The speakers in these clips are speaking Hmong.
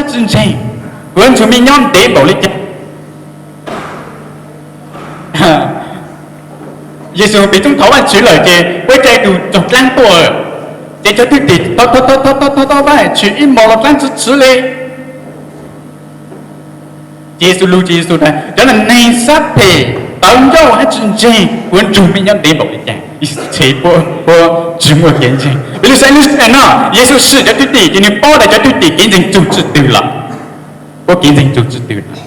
tsis ntseeg, kuv yuav nrug mej nyob ntev npaum li cas? Yexus pem toob thov Vajtswv lawm ces ua cas tus raug dlaab tuaj, ces cov thwj tim thov thov thov thov Vajtswv ib hmos los dlaab tsi tswv le. Ces Yexus lug ces Yexus tas, cov neeg sab phem tawv ncauj hab tsis ntseeg, kuv yuav nrug mej nyob ntev npaum li cas? Yexus tshev puab tsi muaj kev ntseeg. Peb lug saib lub sij hawm no, Yexus sim cov thwj tim ces nwg paub tas cov thwj tim kev ntseeg txug tswj twg lawm. Puab kev ntseeg txug tswj twg lawm.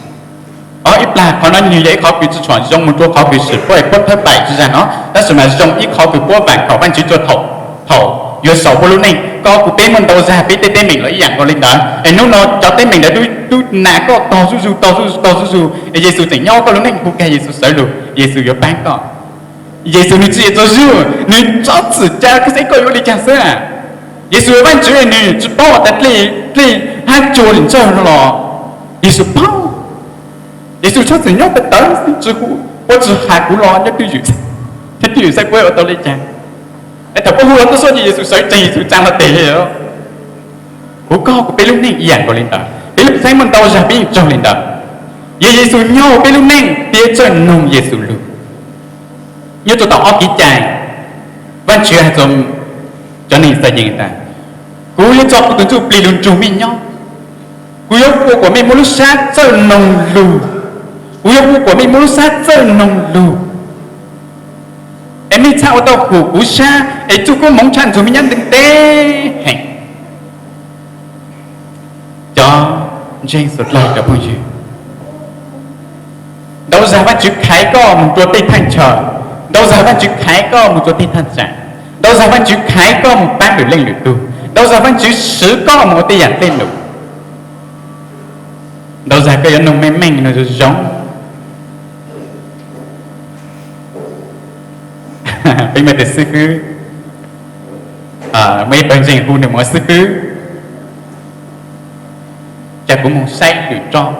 Ob, ib plag qhov no nwg yog ib qhov kws tsi tshua zoo moog rua qhov kws sim puab es puab thawb paim tsi zag no, tab sis mas zoo ib qhov kws puab vaam khaum Vajtswv rua thaum yuav xaus puab lub neej. Koj kuv peb muaj ntau zag peb tej teeb meem los ib yaam nkaus li ntawd, es nub no cov teeb meem ntawd tub nas koj tog zuj zug tog zuj zug tog zuj zug, es Yexus tseem nyob koj lub neej, hu kag Yexus sawv lug, Yexus yuav paab koj. Yexus nwg tsi yog txuas zug, nwg tsob txwm ca koj xeeb koj yuav ua li caag xwb. Yexus Vajtswv nwg tsi paub tas dlej hab cua lim ntsawg no los Yexus paub. Yexus tsob txwm nyob tawv tawv xwb, tsi hu, puab tsi has kuv los nyob twj ywm, nyob twj ywm saib puab ua tau li cas. Es thaum puab hu los tuaj xwb ces Yexus sawv tsees, Yexus tsaa los tes, hu koj kuv peb lub neej ib yaam nkaus li ntawd. Peb lub neej muaj ntau zag peb yeej raug li ntawd. Yog Yexus nyob huv peb lub neej, peb txawj noog Yexus lug. Nyob rua tom ob kev cai, Vajtswv has rua cov neeg Yixalayees tas, kuv yuav tso kuv tug Ntsuj Plig lug nrug mej nyob. Kuv yuav ua kuas mej muaj lub sab txawj noog lug. Kuv yuav ua kuas mej muaj lub sab txawj noog lug, es mej txhaj ua tau hum kuv sab es txuj koob moov tshaj nrug mej nyob ntev ntev heev. Cov ntseeg suav dlawg cov phooj ywg, ntau zag Vajtswv khaiv koj moog rua tej thaaj chaw, ntau zag Vajtswv khaiv koj moog rua tej thaaj tsaam, ntau zag Vajtswv khaiv koj moog paab lwm leej lwm tug, ntau zag Vajtswv siv koj moog ua tej yaam dlej lug. Ntau zag koj yuav noog meej meej no zoo zoo. Peb muaj ib tug xib fwb, muaj ib pawg ntseeg hu nwg moog xib fwb, ca kuv moog saib lwm roj.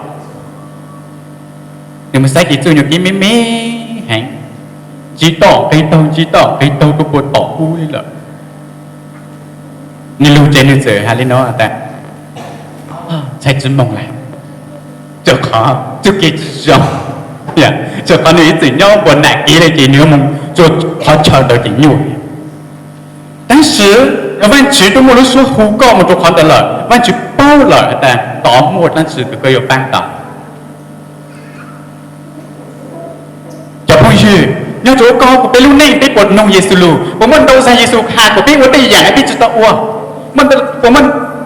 Nwg moog saib ces txuj nyuas kev me me heev, ntsib toj qig taug, ntsib toj qig taug, kuj puag tom ub li lawm. Nwg lug ces nwg txawm has li no tas, ntshai tsi moog lawm, rua qhov txuj kev tsi zoo, rua qhov nwg ib txwm nyob puag nram kev le ces nwg yuav moog rua qhov chaw ntawd ces nyuaj. Tab sis yog Vajtswv tub muaj lub suab hu koj moog rua qhov ntawd lawm, Vajtswv paub lawm has tas tod muaj dlaab tsi kws koj yuav paab tau. Cov phooj ywg, nyob rua koj kuas peb lub neej peb puas noog Yexus lug? Puas muaj ntau zag Yexus has kuas peb ua tej yaam peb tsi tau ua? Puas muaj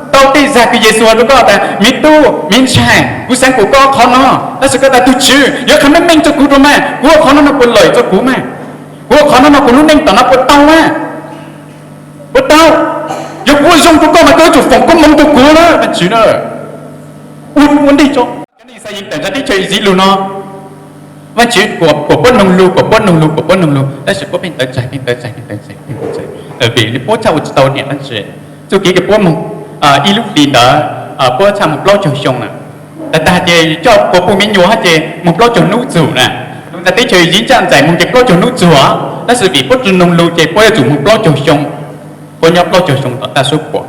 ntau tej zag kws Yexus has rua koj tas, miv tub, miv ntxhais, kuv xaav kuas koj qhov no, tab sis koj tas, tug Tswv, yuav qha meej meej rua kuv dua mas, kuv ua qhov no no puas lawm rua kuv mas? Kuv ua qhov no no kuv lub neej tom no puas tau mas? Puas tau? Yog kuv ua zoo rua koj mas koj yuav tsum foom koob moov rua kuv na Vajtswv na. Ua ua ntej tso, cov neeg Yixalayees tawm ntawm teb chaws Iziv lug no, Vajtswv kuas puab noog lug, kuas puab noog lug, kuas puab noog lug, tab sis puab pheej tawv tseg, pheej tawv tseg, pheej tawv tseg, pheej tawv tseg, vim puab txhaj ua tsi tau niam dlaab tsi. Txuj kev kws puab moog ib lub hlis ntawd, puab txhaj moog plaub caug xyoo na. Tag tag ces coj puas puj me nyuam hab ces moog plaub caug nub txug na. Lug ntawm teb chaws Iziv ntsaj ntxais moog ces plaub caug nub txug, tab sis vim puab tsi noog lug ces puab yuav tsum moog plaub caug xyoo. Puab nyob plaub caug xyoo tom taj suab puam.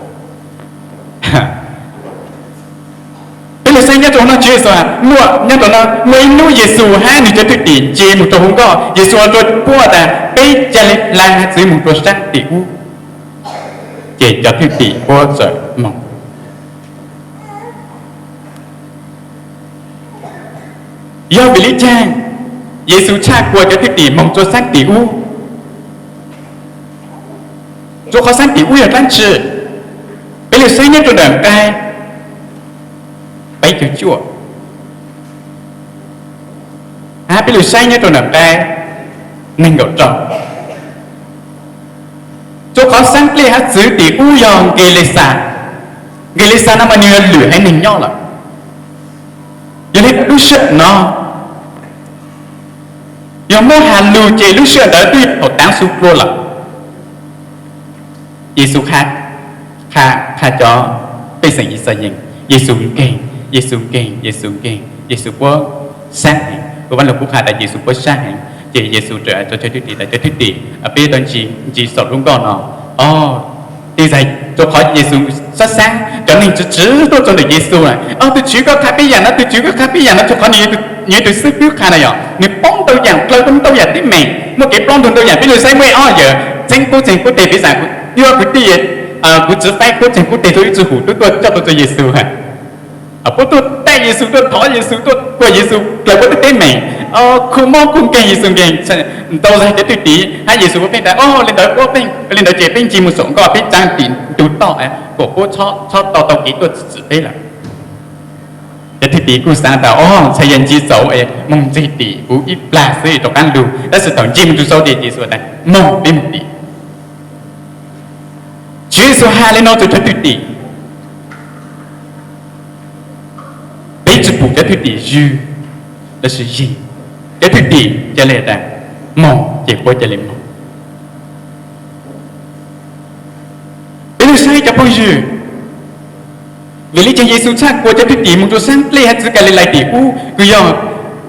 Peb lug saib nyob rua no, Tswv Yexus, muaj nyob rua no muaj ib nub Yexus hab nwg cov thwj tim nce moog rua hu nkoj. Yexus has rua puab tas, peb ca le hla haav txwv moog rua saab tim ub. Ces cov thwj tim puab txawm moog. Yog vim le caag Yexus tshaj kuas cov thwj tim moog rua saab tim ub? Rua qhov saab tim ub yog dlaab tsi? Peb lug saib nyob rua nram nqai peb caug cuaj, peb lug saib nyob rua nram nqai neeg nkaum rau. Rua qhov saab nplej haav txwv tim ub yog Nkelixas. Nkelixas no mas nwg yog lwm haiv neeg nyob lawm. Yog le lub sij hawm no yog muab has lug ces lub sij hawm ntawd twb yog thaum taav xu dlua lawm. Yexus qha, qha cov pej xeem Yixalayees, Yexus nkeeg, Yexus nkeeg, Yexus nkeeg, Yexus puab sab heev. Vaj lug kuv qha tas Yexus puab sab heev, ces Yexus txawm has rua cov thwj tim tas, cov thwj tim, peb tau ntsib xaus lub nkoj no, o, Tej zaum rau qhov Yexus sab sab, cov neeg tsw tsw tuaj txog ntawm Yexus na, Au, tus Tswv koj qha peb yam no, tus Tswv koj qha peb yam no, rau qhov nws yog tus xib fwb qha na yom, nws paub ntau yam, plaws tau ntau yam teeb meem, muaj kev plob ntug ntau yam, peb lug saib muaj ib ob yawm txheeb qub txeeg qub teg, piv xam yog kwv tij, kuv txiv faib qub txeeg qub teg tuaj ib txwm hum tuaj tuaj coj tuaj txog Yexus. Puab tuaj taij Yexus, tuaj thov Yexus, tuaj kuas Yexus dlaws puab tej teeb meem, khu mob khu nkeeg Yexus nkeeg ntau zag cov thwj tim hab Yexus puab pheej tas, Au, li ntawd puab pheej, li ntawd ces peb ncig mus saum nkoj, peb tsaa tim ntug toj, kuas puab txhob tau tau kev tuaj txwm peb lawm. Cov thwj tim kuj xaav tas, Au, ntshai yog ncig txaus moog ntxig tim kuv ib plag xwb rov qaab lug, tab sis thaum ncig mus txug saud ces Yexus tas, Moog, peb moog tim. Tswv Yexus has li no rau cov thwj tim, peb tsi pum cov thwj tim zwg, tab sis yeej cov thwj tim ca le tas, Moog, ces puab ca le moog. Peb lug saib cov phooj ywg, vim le caag Yexus txhaj kuas cov thwj tim moog rua saab dlej hab txwv Kalilais tim ub kws yog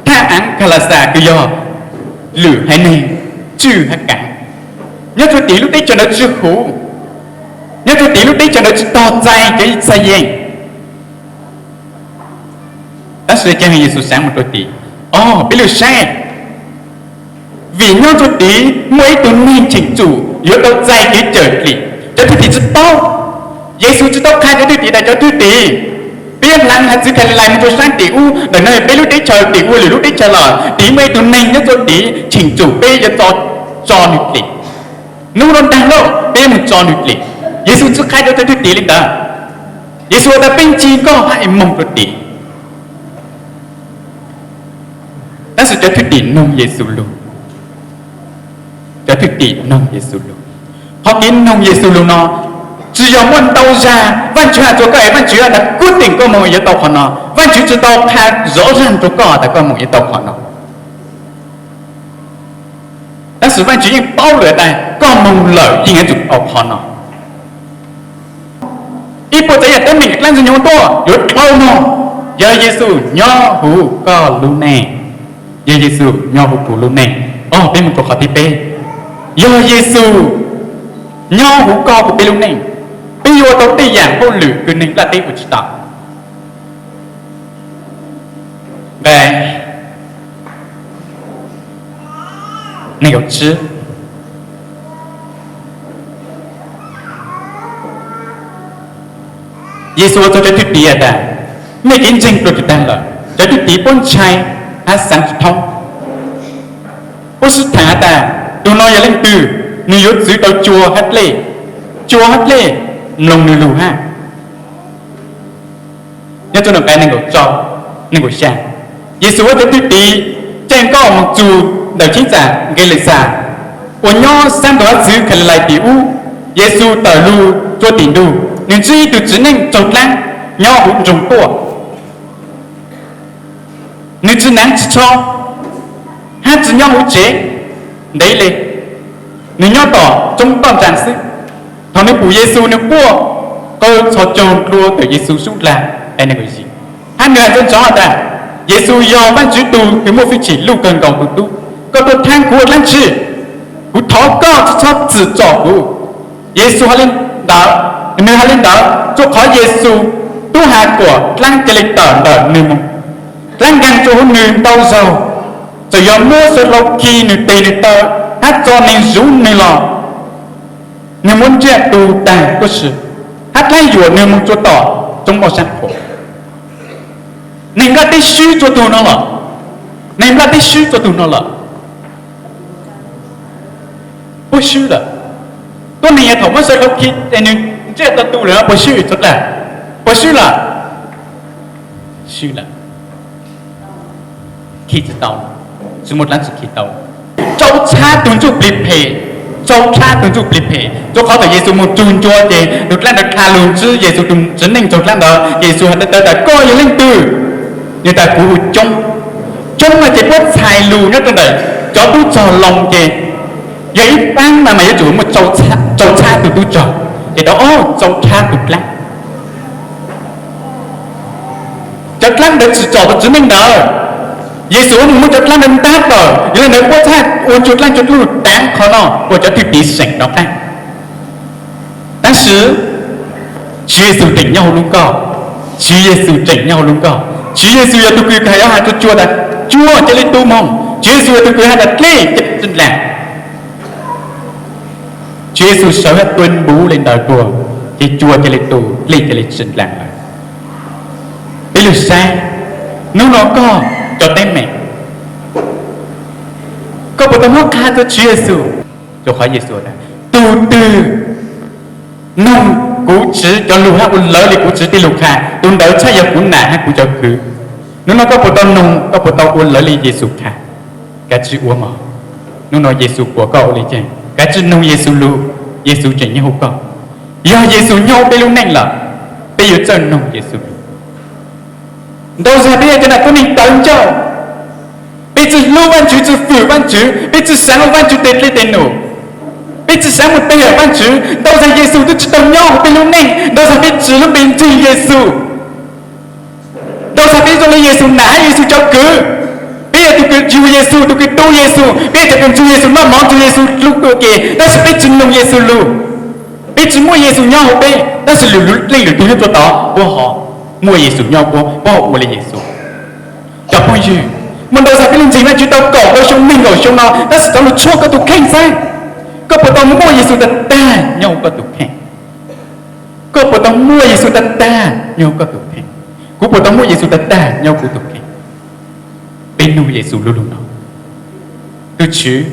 thaj aav Kalasa kws yog lwm haiv neeg tswj hab kaav? Nyob rua tim lub teb chaws ntawd tsi huv, nyob rua tim lub teb chaws ntawd tsi tog txais cov Yixalayees. Tab sis le caag Yexus saav moog rua tim? Au, peb lug saib, vim nyob rua tim muaj ib tug neeg cheem tsum yuav tau txais kev cawm dlim. Cov thwj tim tsi paub, Yexus tsi tau qha cov thwj tim tas, Cov thwj tim, peb yuav hlaav haiv txwv Kalilais moog rua saab tim ub, ntawm no peb lub teb chaws tim ua lwm lub teb chaws lawm, tim muaj ib tug neeg nyob rua tim cheem tsum, peb yuav tso, tso nwg dlim. Nub nuav nraag lawm, peb moog tso nwg dlim. Yexus tsi qha rua cov thwj tim le ntawd. Yexus has tas, Peb ncig nkoj hab es moog rua tim. Tab sis cov thwj tim noog Yexus lug. Cov thwj tim noog Yexus lug. Qhov kev noog Yexus lug no, tsi yog muaj ntau zag Vaajtswv has rua koj es Vaajtswv has tas, Kuv teem koj moog yuav tau qhov no. Vaajtswv tsi tau qha zov zaag rua koj tas koj moog yuav tau qhov no. Tab sis Vaajtswv yeej paub lawm tas koj moog lawm yeej yuav tsum tau qhov no. Ib puas tsav yam teeb meem dlaab ntxwg nyoog tuaj yuav dlhau moog, yog Yexus nyob huv koj lub neej, yog Yexus nyob huv kuv lub neej. Au, peb moog rua qhov thib peb, yog Yexus nyob huv koj kuv peb lub neej, peb yuav ua tau tej yam hauj lwm kws neeg nplaj teb ua tsi tau. Nqe neeg kaum tsib, Yexus has rua cov thwj tim tas, Mej kev ntseeg dlua tug taag lawm. Cov thwj tim puab ntshai hab xaav tsi thoob. Puab sib thaam has tas, Tug no yog leej twg? Nwg yuav txwv tau cua hab dlej, cua hab dlej mloog nwg lug hab. Nyob rua nqe neeg kaum xya, Yexus huv cov thwj tim caij nkoj moog txug ntawm cheeb tsam Nkelixas uas nyob saab ntug hab txwv Kalilais tim ub. Yexus tawm lug rua tim ntug, nwg ntsib ib tug txiv neej tsaug dlaab nyob huv nroog tuaj. Nwg tsi naav tsi tsho hab tsi nyob huv tsev ntev le, nwg nyob tom tsoob toj ntsag xwb. Thaum nwg pum Yexus nwg quaj qw txhos caug dlua ntawm Yexus xub dlag, hab nwg has ntsoov tas, Yexus yog Vaajtswv tug kws muaj fwj chim luj kawg nkaus tug tub, koj tuaj thaab kuv ua dlaab tsi? Kuv thov koj tsi txhob txwm tsom kuv. Yexus, nwg has le ntawd rua qhov Yexus tub has kuas dlaab ca le tawm ntawm nwg moog. Dlaab nkaag rua huv nwg ntau zaug, txawm yog muab suav dlhau khi nwg teg nwg taw hab tso neeg zuv nwg los, nwg muab ntsiaj tu taag tuab si, hab dlaab yuam nwg moog rua tom tsoob moj sab phuam. Neeg nplaj teb swb rua tug no lawm. Neeg nplaj teb swb rua tug no lawm. Puab swb lawm. Tuab neeg yog thaum muab suav dlhau khi es nwg ntsiaj tau tu lawm no puas swb txug dlaag? Puas swb lawm? Swb lawm. Khi tsi tau, tsi muaj dlaab tsi khi tau. Tsau tshab tug ntsuj plig phem, tsau tshab tug ntsuj plig phem. Rua qhov thaum Yexus moog tug ncua ces tug dlaab ntawd dlha lug ntsib Yexus tug txiv neej tsaug dlaab ntawd, Yexus has tas, Koj yog leej twg? Nwg tas, Kuv hu Coob. Coob no ces puab txhais lug nyob rua ntawm cov tub txog loo ces yog ib paab mas mas yuav tsum muaj tsau tshab tug tub txog, ces tau tsau tshab tug dlaab. Cov dlaab ntawd tsi tsom tau txiv neej ntawd. Yexus mus muab cov dlaab ntawd ntab tawm, yog le ntawd puab txhaj ua ncua dlaab ncua dlub taav qhov no ua cov thwj tim seem rov qaab. Tab sis Tswv Yexus tseem nyob hauv lub nkoj. Tswv Yexus tseem nyob hauv lub nkoj. Tswv Yexus yog tus kws hais, yuav hais rau cua tas, cua, cia li tu moog. Tswv Yexus yog tus kws hais tas, dlej, cia li tsi ndlaag. Tswv Yexus sawv hab tua npuv le ntawd dlua, ces cua cia li tu, dlej cia li tsi ndlaag lawm. Peb lug saib, nub nua koj cov teeb meem, koj puas tau muab qha rua Tswv Yexus? Rua qhov Yexus tas, tug twg noog kuv Tswv cov lug hab ua lawv le kuv Tswv tej lug qha, tug ntawd txhaj yog kuv nam hab kuv cov kwv. Nub nua koj puas tau noog, koj puas tau ua lawv le Yexus qha? Kaav tsij ua mog. Nub nua Yexus kuas koj ua le caag, kaav tsij noog Yexus lug. Yexus tseem nyob huv koj. Yog Yexus nyob huv peb lub neej lawm, peb yuav txawj noog Yexus lug. Ntau zag peb yog cov nam tub neeg tawv ncauj, peb tsi hlub Vaajtswv, tsi fwm Vaajtswv, peb tsi xaav ua Vaajtswv tes dlej tes num, peb tsi xaav mus pe hawm Vaajtswv. Ntau zag Yexus twb tsi tau nyob huv peb lub neej, ntau zag peb tsi lub npe ntseeg Yexus. Ntau zag peb zoo le Yexus nam hab Yexus cov kwv. Peb yog tug kws yug Yexus, tug kws tu Yexus, peb yog cov kws nrug Yexus noj mov, nrug Yexus lug dua ke, tab sis peb tsi noog Yexus lug. Peb tsi muaj Yexus nyob huv peb, tab sis lwm leej lwm tug nyob rua tod, puab ho muaj Yexus nyob huv puab, puab ho ua le Yexus. Cov phooj ywg, muaj ntau zag peb lug ntseeg Vaajtswv tau kaum nkaus xyoo, neeg nkaus xyoo no, tab sis cov lug tshuaj koj tug kheej xwb. Koj puas tau muaj Yexus tag tag nyob huv koj tug kheej? Koj puas tau muaj Yexus tag tag nyob huv koj tug kheej? Kuv puas tau muaj Yexus tag tag nyob huv kuv tug kheej? Peb nug Yexus lu lug no, tug Tswv,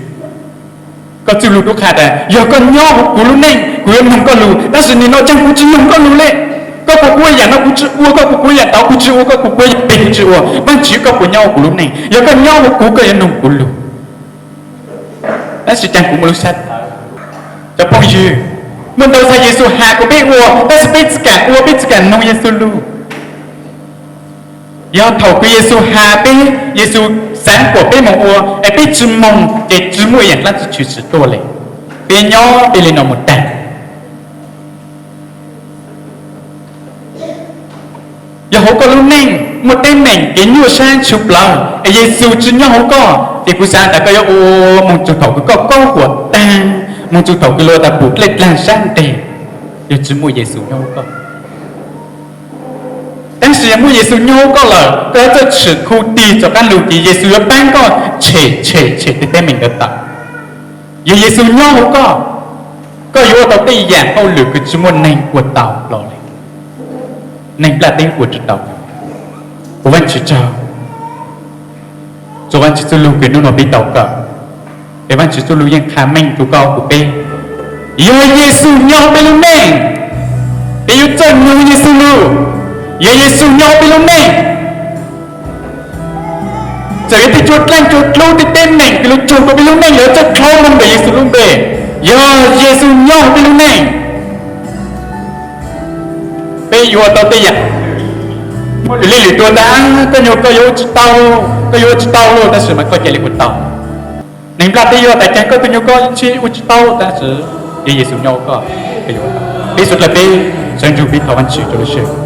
koj txuj lug tub qha tas yog koj nyob huv kuv lub neej, kuv yuav noog koj lug, tab sis nim no caag kuv tsi noog koj lug le. Koj kuas kuv yaam no kuv tsi ua, koj kuas kuv yaam tod kuv tsi ua, koj kuas kuv yaam peg kuv tsi ua. Vaajtswv, koj puas nyob huv kuv lub neej? Yog koj nyob huv kuv, koj yuav noog kuv lug. Tab sis caag kuv muaj lub sab tawv? Cov phooj ywg, muaj ntau zag Yexus has kuas peb ua, tab sis peb tsi kaam ua, peb tsi kaam noog Yexus lug. Yog thaum kws Yexus has peb, Yexus xaav kuas peb moog ua, es peb tsi moog ces tsi muaj yaam dlaab tsi tshwm sim tuaj le. Peb nyob peb le no moog taag. Yog huv koj lub neej muaj teeb meem kev nyuaj sab ntshwv plawv es Yexus tsi nyob huv koj, ces kuv xaav tas koj yuav ua moog txug thaum kws koj kaub huam taag, moog txug thaum kws luag tas pum dlej dlaag sab nteg, yog tsi muaj Yexus nyob huv koj. Tab sis yog muaj Yexus nyob huv koj lawm, koj yuav txawj tshwm khuv tig rov qaab lug ces Yexus yuav paab koj tshem tshem tshem tej teeb meem ntawd tawm. Yog Yexus nyob huv koj, koj yuav ua tau tej yaam hauj lwm kws tsi muaj neeg ua tau hlo le. Neeg nplaj teb ua tsi tau. Ua Vaajtswv tsaug, rua Vaajtswv txuj lug kws nub nua peb tau kawm, es Vaajtswv txuj lug yeej qha meej rua koj kuas peb, yog Yexus nyob huv peb lub neej, peb yuav txawj noog Yexus lug. Yog Yexus nyob huv peb lub neej, txawm yog tej cua dlaaj cua dlub tej teeb meem kws lug tsaug rua peb lub neej yuav txawj dlhau moog ntawm Yexus lub npe. Yog Yexus nyob huv peb lub neej, peb yuav ua tau tej yaam. Muaj lwm leej lwm tug tas koj nyuag koj yuav ua tsi tau, koj yuav ua tsi tau lug, tab sis mas koj ca le ua tau. Neeg nplaj teb yuav tas caag koj tug nyuag koj tsi ua tsi tau, tab sis yog Yexus nyob huv koj, peb suav dlawg peb sawv ntsug peb thov Vaajtswv rua lub sij hawm.